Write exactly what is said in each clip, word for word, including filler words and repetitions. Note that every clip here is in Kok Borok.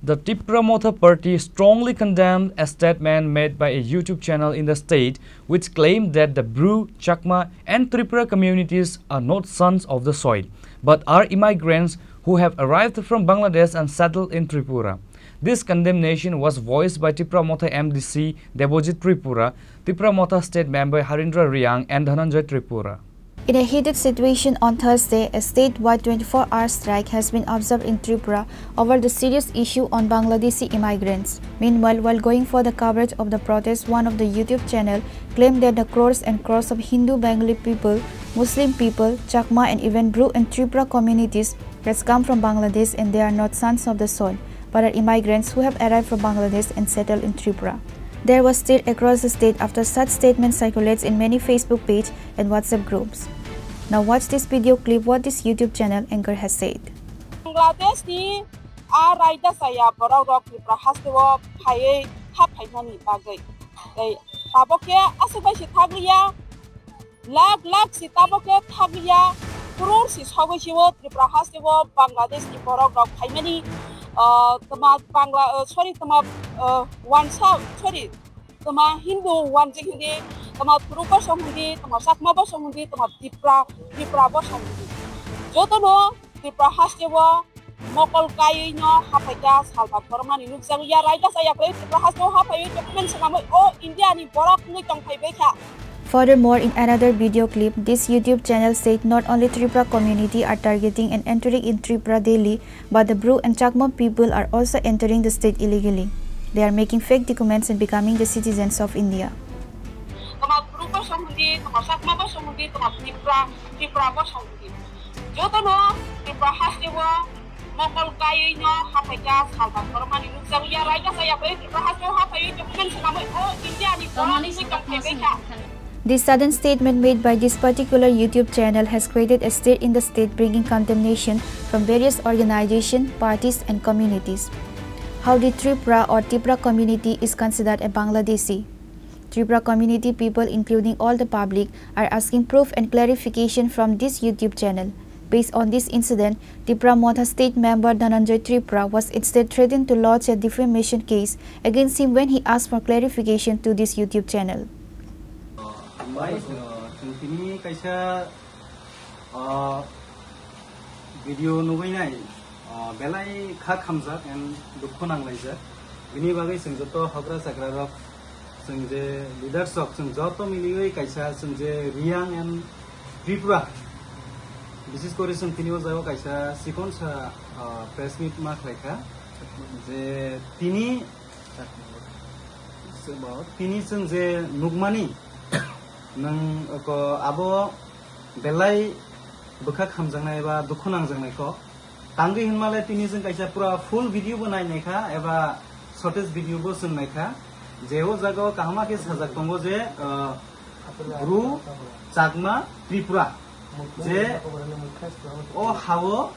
The Tipra Motha Party strongly condemned a statement made by a YouTube channel in the state which claimed that the Bru, Chakma, and Tripura communities are not sons of the soil, but are immigrants who have arrived from Bangladesh and settled in Tripura. This condemnation was voiced by Tipra Motha M D C Debojit Tripura, Tipra Motha State Member Harindra Riang, and Dhananjay Tripura. In a heated situation on Thursday, a statewide twenty-four-hour strike has been observed in Tripura over the serious issue on Bangladeshi immigrants. Meanwhile, while going for the coverage of the protest, one of the YouTube channel claimed that the crores and crores of Hindu, Bengali people, Muslim people, Chakma and even Bru and Tripura communities has come from Bangladesh and they are not sons of the soil, but are immigrants who have arrived from Bangladesh and settled in Tripura. There was stir across the state after such statement circulates in many Facebook page and WhatsApp groups. Now watch this video clip what this YouTube channel anchor has said. Bangladesh ni a raida saya borok rok Tripura haste o phaiwi ha phaimani bagwi. Tei tabok khe aswk bai se thakliya, lakh lakh se tabok khe thakliya, crore se sogwi se o Tripura haste o Bangladesh ni borok rok phaimani, ah, tama Bangla, ah, sorry, tama, ah, wansa, sorry, tama Hindu wanjik hindi, tama Truk bosong hindi, tama Chakma bosong hindi, tama Tipra, Tripura bosong hindi. Jotono Tripura haste o mokol kaiwi no haphaikha salba khoroknani nukjakya, raida saya kwrwi Tripura haste o haphaiwi document swnamwi o India ni borok wngwi tongphaibaikha. Furthermore, in another video clip, this YouTube channel said not only Tripura community are targeting and entering in Tripura daily, but the Bru and Chakma people are also entering the state illegally. They are making fake documents and becoming the citizens of India. Tama Bru bosong hindi, tama Chakma bosong hindi, tama Tripura, Tripura bosong hindi. Jotono Tripura haste o mokol kaiwi no haphaikha salba khoroknani nukjakya, raida saya kwrwi Tripura haste o haphaiwi document swnamwi o India ni borok wngwi tongphaibaikha. This sudden statement made by this particular YouTube channel has created a stir in the state, bringing condemnation from various organizations, parties, and communities. How the Tripura or Tipra community is considered a Bangladeshi? Tripura community people, including all the public, are asking proof and clarification from this YouTube channel. Based on this incident, Tipra Motha state member Dhananjay Tripura was instead threatened to lodge a defamation case against him when he asked for clarification to this YouTube channel. Hambai, uh, chwng tini kaisa, uh, video nugwi nai, uh, belai kha khamjak and dukhu nanglaijak. Bini bagwi chwng joto hokra chakra rok, chwng je leaders rok, chwng joto miliwi kaisa chwng je Reang and Tripura, bises kori chwng tini o jaga kaisa chikon sa, uh, press meet ma khlai kha je tini Sebo tini chwng je nukmani, nwng ko abo belai bwkha khamjaknai eba dukhu nangjaknai kok. Tangwi hinmale tini chwng kaisa pura full video bo nai naikha eba shortest video bo chwng naikha. Je o jaga o kaham khe sajak tongo je, ah, Bru, Chakma, Tripura. Je o hao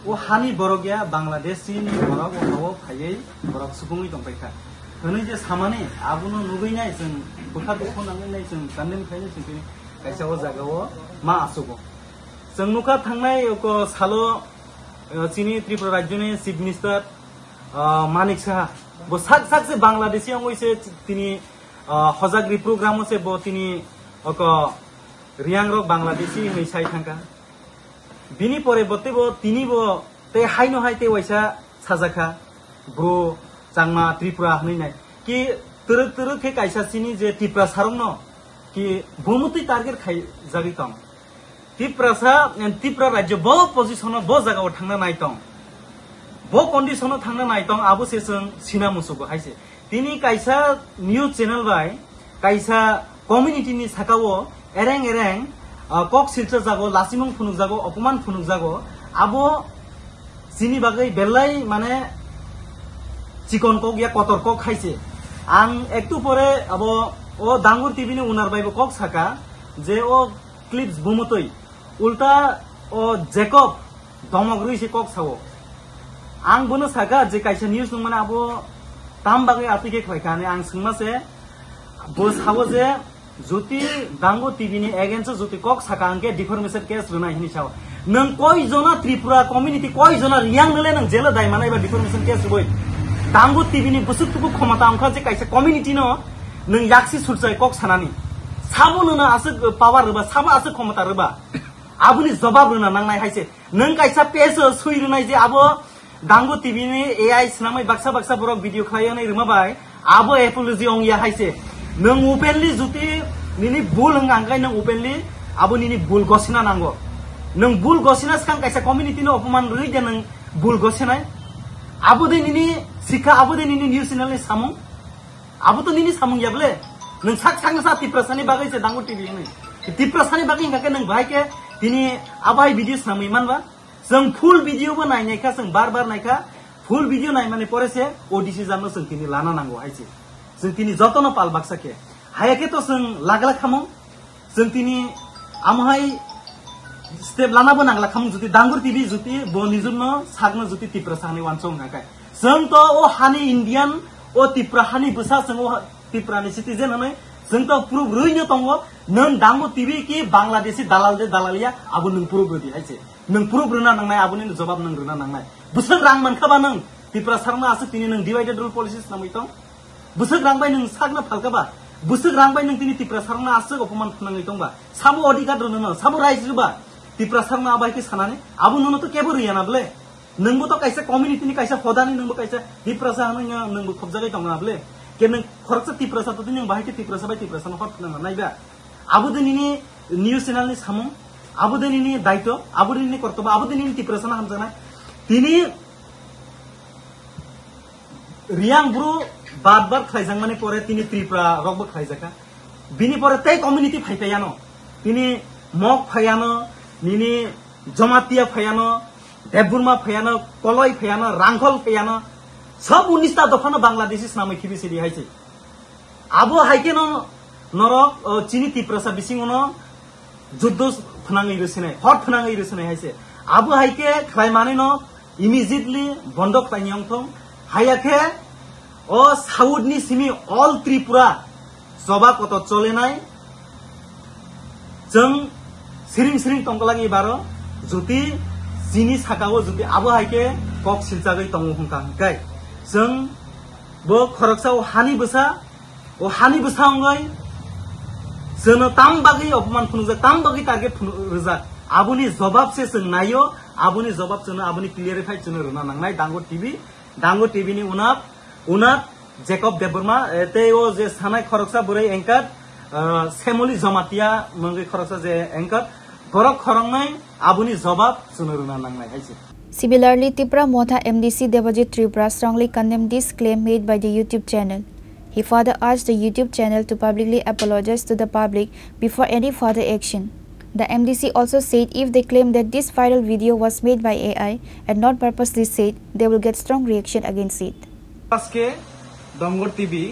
O hani borok ya Bangladeshi ni borok o hao phaiwi borok subungwi tongpai kha. Hwnwi je samani abono nugwi nai chwng bwkha dukhu nangwi nai chwng condemn khainai chwng tini kaisa o jaga o ma achugo. Chwng nukha thangnai oko salo, eh, chini Tripura rajyoni Chief Minister, ah, Manik Saha bo sak sak se Bangladeshi wngwi se tini, ah, hojak ri program o se bo tini oko Reang rok Bangladeshi hinwi sai thangkha. Bini pore bo teibo tini bo tei haino hai tei waisa sajakha, Bru, Changma, Tripura hwnwi nai. Ki twrwk twrwk khe kaisa chini je Tiprasa rokno ki bumutwi target khai jagwi tong. Tiprasa and Tripura rajyo bo position o bo jaga o thangna nai tong. Bo condition o thangna nai tong abo se chwng sina musugo hai se. Tini kaisa news channel bai kaisa community ni saka o ereng ereng, ah, kok silchar jago, lasimung phunuk jago, opoman phunuk jago, abo chini bagwi belai mane chikon kok ya kotor kok hai se. Ang ektu pore abo o Dangur T V ni owner bai bo kok saka je o clips bumutwi ulta o Jacob domok rwi se kok sao. Ang bono saka je kaisa news nung mane abo tam bagwi atwi khe khlai kha hinwi ang swngma se bo sao je Jyoti Dangu T V ni against o jyoti kok saka hwnkhe defamation case rwnai hwnwi sao. Nwng koi jona Tripura community, koi jona Riyang nole nwng jail o dai manai ba defamation case rwui? Dangu T V ni bwswk tubu khomota wngkha je kaisa community no nwng yaksi sulchai kok sanani. Sabo nwngno aswk power rwba, sabo aswk khomota rwba. Aboni jobab rwna nangnai hai se. Nwng kaisa page o sui rwnai je abo Dangu T V ni A I swnamwi baksa baksa borok video khlai wnai rwma bai abo apology ong ya hai se. Nwng openly jyoti nini bul wng ang khai nwng openly abo nini bul gosina nango. Nwng bul gosina swkang kaisa community no opoman rwui de nwng bul gosinai. Abo de nini sikha, abo de nini news channel ni samung. Abo to nini samung ya ble. Nwng sak sak sa Tiprasani bagwi se Dangu T V hwnwi. Tiprasani bagwi hingka khe nwng bahai khe tini abo hai video swnamwi manba. Chwng full video bo nai nai kha, chwng bar bar nai kha. Full video nai mani pore se o decision no chwng tini lana nango hai se. Chwng tini joto no pal baksa khe. Haya khe to chwng lagla khamung. Chwng tini amo hai step lana bo nangla khamung jyoti Dangur T V jyoti bo nijor no sak no jyoti Tiprasa hwnwi wansong hwnka khe. Chwng to o hani Indian, o Tipra hani bwsa, chwng o ha-, Tipra ni citizen hwnwi chwng to proof rwino tongo. Nwng Dangu T V ki Bangladeshi dalal de dalal ya, abo nwng proof rwdi hai se. Nwng proof rwna nangnai, aboni jobab nwng rwna nangnai. Bwswk rang mankha ba nwng Tiprasa rwna aswk tini nwng divided rule policy swnamwi tong. Bwswk rang bai nwng sakno phalka ba? Bwswk rang bai nwng tini Tiprasa rwna aswk opoman phnangwi tong ba? Sabo odhikar rwno no, sabo rights rwba? Tiprasa rwna abai khe sanani, abo nono to kebo rwya na ble. Nwngbo to kaisa community ni kaisa hodani, nwngbo kaisa Tiprasa hwnwi nwngbo khobjagwi tong na ble. Ke nwng khoroksa Tiprasa to nwng bahai khe Tiprasa bai Tiprasa no hot phnang nai ba? Abo de nini news channel ni samung, abo de nini daito, abo de nini kortobo, abo de nini Tiprasa no hamjaknai. Tini Riyang bru bar bar khlaijak mani pore tini Tripura rok bo khlaijakha. Bini pore tei community phai phaiano. Tini Mok phaiano, nini Jomatia phaiano, Debburma phaiano, Koloi phaiano, Rangkhol phaiano. Sab unista dophano Bangladeshi swnamwi khibi sidi hai se. Abo hai khe no norok, o, chini Tiprasa bisingo no juddo phnangwi rwsinai, hot phnangwi rwsinai hai se. Abo hai khe khlai manwi no immediately bondo khlaini wngthong. Haya khe o South ni simi all Tripura choba kotor cholenai. Chwng siring siring tongkha lagi baro, jyoti chini saka o jyoti abo hai khe kok silchagwi tongo hwnkha hwnkhe chwng bo khoroksa o hani bwsa, o hani bwsa wngwi chwngno tam bagwi opoman phunukjak, tam bagwi target phunu-, rwjak. Aboni jobab se chwng naio, aboni jobab chwngno, aboni clarify chwngno rwna nangnai Dango T V, Dango T V ni unat, unat Jacob Debbarma, eh, tei o je sanai khoroksa bwrwi anchor, eh, Semoli Jomatia mungwi khoroksa je anchor, borok khoroknwi aboni jobab chwngno rwna nangnai hai se. Similarly, Tipra Motha M D C Debajit Tripura strongly condemned this claim made by the YouTube channel. He further urged the YouTube channel to publicly apologize to the public before any further action. The M D C also said if they claim that this viral video was made by A I and not purposely said, they will get strong reaction against it. আজকে ডঙ্গর টিভি,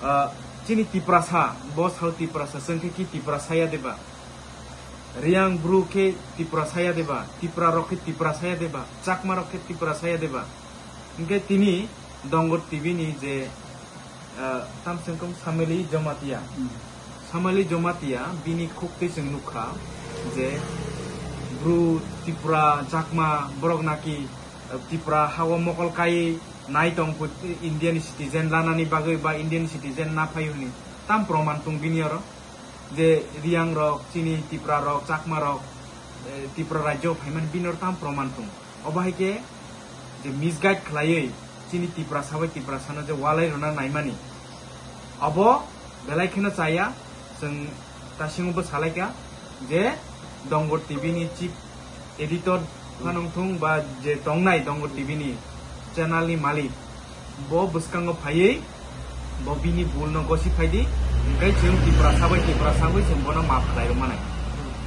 আহ, চিনি তিপ্রাসা, বস হাও তিপ্রাসা, সঙ্গে কি তিপ্রাসায়া দেবা? Riyang bru khe Tiprasaya deba, Tipra rok khe Tiprasaya deba, Chakma rok khe Tiprasaya deba. Hingke tini Dongor T V ni je, ah, tamsengkong Samali Jomatia. Hmm. Samali Jomatia bini khuk twi chwng nukha je bru Tipra, Chakma borok naki, ah, Tipra hao mokol kai nai tong put-, Indian citizen lanani bagwi ba Indian citizen na phai hwnwi tam proman tung bini oro. Je Riyang rok, chini Tipra rok, Chakma rok, eh, Tipra rajyo phaimani bini oro tam proman tung. Obo hai khe je misguide khlaiwi chini Tiprasa bai Tiprasano je walai rwna naimani. Obo belai kheno chaya, chwng tasingo bo salaikha je Dongor T V ni chief editor phanang thung ba je tongnai Dongor T V ni channel ni malik, bo bwskango phaiwi bo bini bul no gosi phaidi, hingkai chwng Tiprasa bai Tiprasa bai chwng bono maaf khlai rwmanai.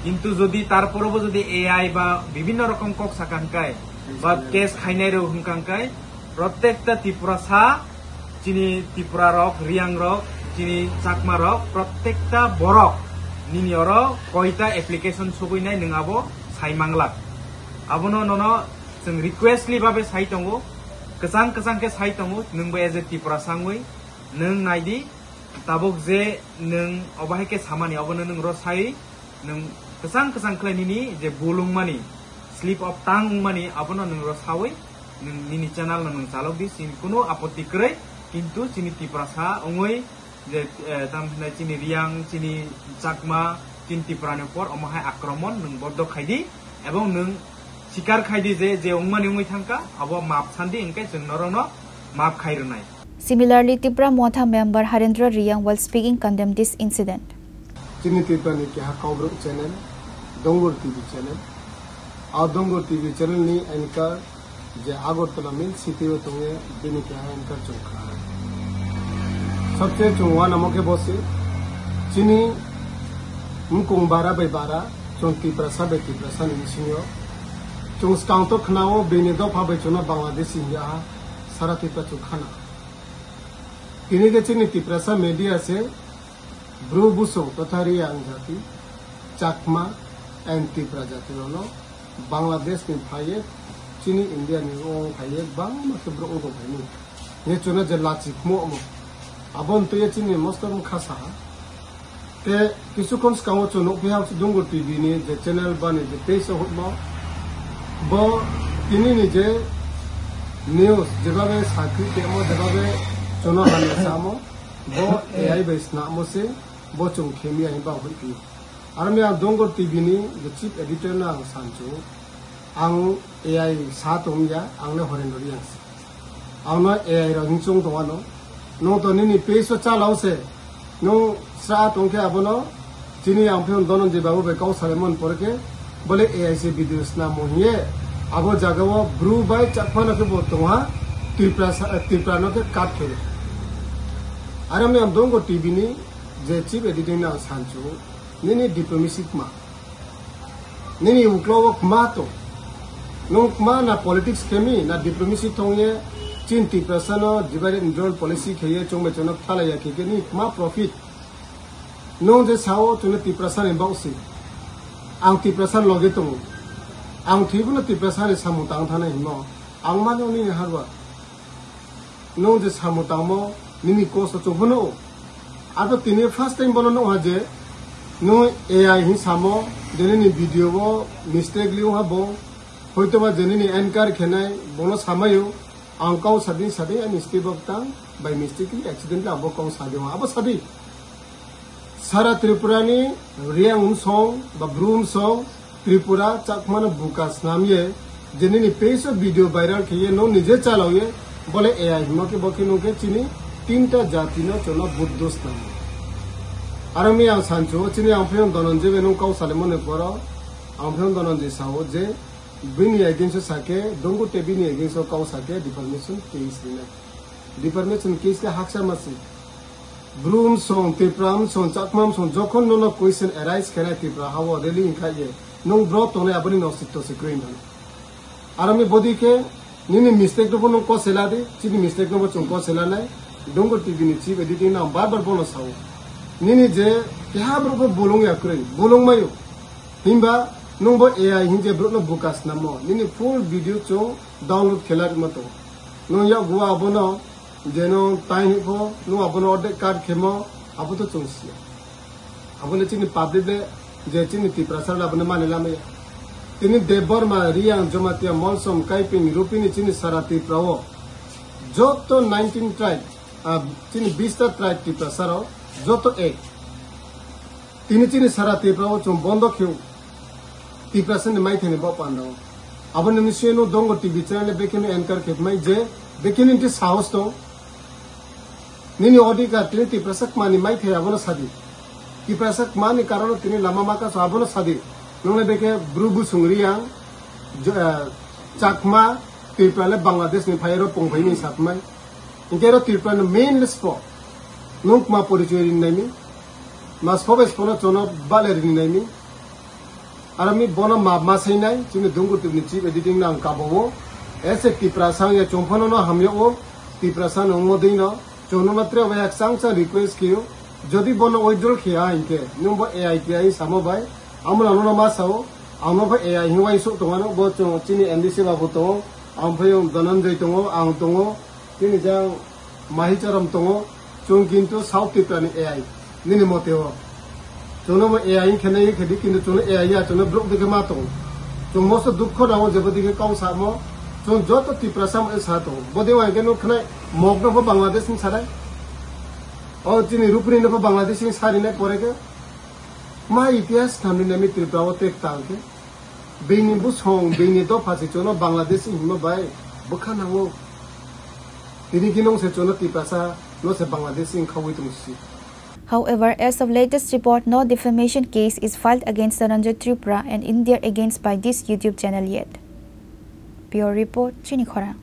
Kintu jodi tarporo bo jodi A I ba bibinno rokom kok saka hingkai ba case khainai rw hingka hingkai, protekta Tiprasa, chini Tipra rok, Riyang rok, chini Chakma rok, protekta borok nini oro koita application sogwi nai nwng abo sai manglak. Abono nono chwng requestly babe sai tongo, kwchang kwchang khe sai tongo, nwngbo as a Tiprasa wngwi nwng naidi, Tabuk je nwng obo hai khe samani, obono nwng rw sai, nwng kwchang kwchang khlai nini je bul wngmani, slip of tongue wngmani, abono nwng rw saui nwng nini channel no nwng chalok di, chini kunu apotti kwrwi, kintu chini Tiprasa wngwi je, eh, tam hinai chini Riang, chini Chakma, chini Tipra ni upor omo hai akromon nwng boddo khai di, ebong nwng sikar khai di je, je wngmani wngwi thangkha, abo maap san di, hwnkhe chwng norokno maap khai rwnai. Similarly, Tipra Motha member Harendra Riang, while speaking, condemned this incident. Chini Tipra ni keha Kokborok channel, Dongor T V channel. A Dongor T V channel ni anchor je Agartala main city o tongye bini keha anchor chwng kha. Sabse chwng uanamo khe bo se chini mukung bara bai bara chwng Tiprasa bai Tiprasa ni bisingo chwng skang to khnao bini dopha bai chwngno Bangladeshi hiya ha sara Tipra chwng khana. Tini khe chini Tiprasa media se Bru busong totha Riang jati, Chakma and Tipra jati rokno Bangladesh ni phaiye chini India ni ong phaiye bangma khe borok ong tong phaini. Ye chwngno je lachi khmo omo. Abo ntwiye chini mosto wng kha saha. Te kisu khon swkango chwng nukphi ha Dongor T V ni je channel bani je page o hutmo. Bo tini ni je news jebabe sakri temo jebabe chwngno hamya samo. Bo A I bai snamo se. Bo chwng khemya hinba hoi phi. Aro mi ang Dongor T V ni the chief editor no ang sanchu. Ang A I sa tong ya, ang le Horendra Riang se. Ang no A I rok hing chung tong ano. Nung to nini page o chalao se. Nung sa tong khe abono chini ang phiun Dhananjay babu bai kau sale mon pore khe bole A I se video snamo hiye. Abo jaga o Bru bai Chakma no khe bo tong ha. Tripura sa-, Tripura no khe cut khe. Aro mi ang Dongor T V ni je chief editing na sanchu, nini diplomacy kma. Nini uklo o kma to. Nung kma na politics khemi, na diplomacy thongye, chin Tiprasa no divide and rule policy kheye, chongbai chongno khalaiya khe khe nini kma profit. Nung je sao chwngno Tiprasa ni bausi. Ang Tiprasa ni loge tongo. Ang thwibo no Tiprasa ni samung tang thana himo. Ang mano nini harwa. Nung je samo tangmo nini kosto chubano. Abo tini first time bono nukha je nung A I hin samo je nini video o mistake liu ha bo. Hoito ba je nini anchor khenai bono samayo. Ang kau sadin sadin ani step of tongue by mistakenly accidentally abo kau sadi abo sadi. Sara Tripura ni Riang wngsong ba Bru wngsong Tripura Chakma no buka snam ye je nini page o video viral khe ye no nije chalao ye bole A I himo khe bo khe nung khe chini tinta jati no chwngno buddo snam. Aro mi ang sancho chini ang phiyon Dhananjay bai nung kau salimo ni poro ang phiyon Dhananjay sao je bini against o sake Dongor T V ni against o kau sake defamation case rinai. Defamation case khe haksa masi. Bru wngsong, Tipra wngsong, Chakma wngsong, jokhon nono question arise khenai Tipra hao rally wngkha ye, nung bro tongnai aboni no sitto se kwrwi mano. Aro mi bodi khe nini mistake no bo nung kosela di, chini mistake no bo chwng kosela nai. Dongor T V ni chief editing no ang bar bar bono sao. Nini je keha borok bo bolong ya kwrwi, bolong mayo. Himba nung bo A I hin je borok no buka snamo, nini full video chwng download khela rwma tongo. Nung yak gua abono je nung time hiko nung abono ordek cut khemo abo to chwng siya. Abo le chini public le je chini Tiprasa le abono mani lamaya. Tini Debbarma, Riang, Jamatia, Molsom, Kaiping, Rupini chini sara Tripura o joto nineteen tribe, ah, chini bista tribe Tiprasa rok joto ek. Tini chini sara Tripura o chwng bondo kheu. Tiprasa ni maithai ni bo panda o. Abo nini sino Dongor T V channel le bekhe no anchor khe mai je bekhe ni ti sahos tong. Nini odhikar tini Tiprasa kma ni maithai abono sadi. Tiprasa kma ni karono tini lama maka so abono sadi. Nongle bekhe Bru Busung Riang, Jo-, eh, Chakma, Tripura le Bangladesh ni phai ro pong phai ni satmai. Hingke ro Tripura ni main le spo. Nung kma porichoi rini nai mi. Mas phobe spono chono bale rini nai mi. Aro mi bono ma, ma sai nai, chini Dongor T V ni chief editing nang kabo o. Ese Tiprasa ya chongphano no hamyo o. Tiprasa no mo dei no. Chono no tre bai chang chang request kiyo. Jodi bono withdraw khiya hingke. Nung bo A I T I samo bai. Amo no no ma sao. Amo bo A I hin wai sok tongano. Bo chong chini M D C babu tongo. Ang phai Dhananjay tongo. Ang tongo. Tini jang Mahicharam tongo, Chwng kintu South Tripura ni A I, nini mote o. Chwngno bo A I wngkhe nai wngkhe di, kintu chwngno A I ya, chwngno borok dikhe ma tongo. Chwng moso dukho nango jebo dikhe kau samo. Chwng joto Tiprasa mo sa tongo. Bodi wngkhe nuk khnai mokno pho Bangladesh ni sanai. O chini rupri no pho Bangladesh ni sari nai pore khe. Ma itihas thamni nami Tripura o tek tang khe. Bini busong, bini dopha se chwngno Bangladesh hinma bai bwkha nango. Tini kinong se chwngno Tiprasa no se Bangladesh wng khaui tong si. However, as of latest report, no defamation case is filed against Dhananjay Tripura and India against by this YouTube channel yet. Bureau report, Chini Khorang.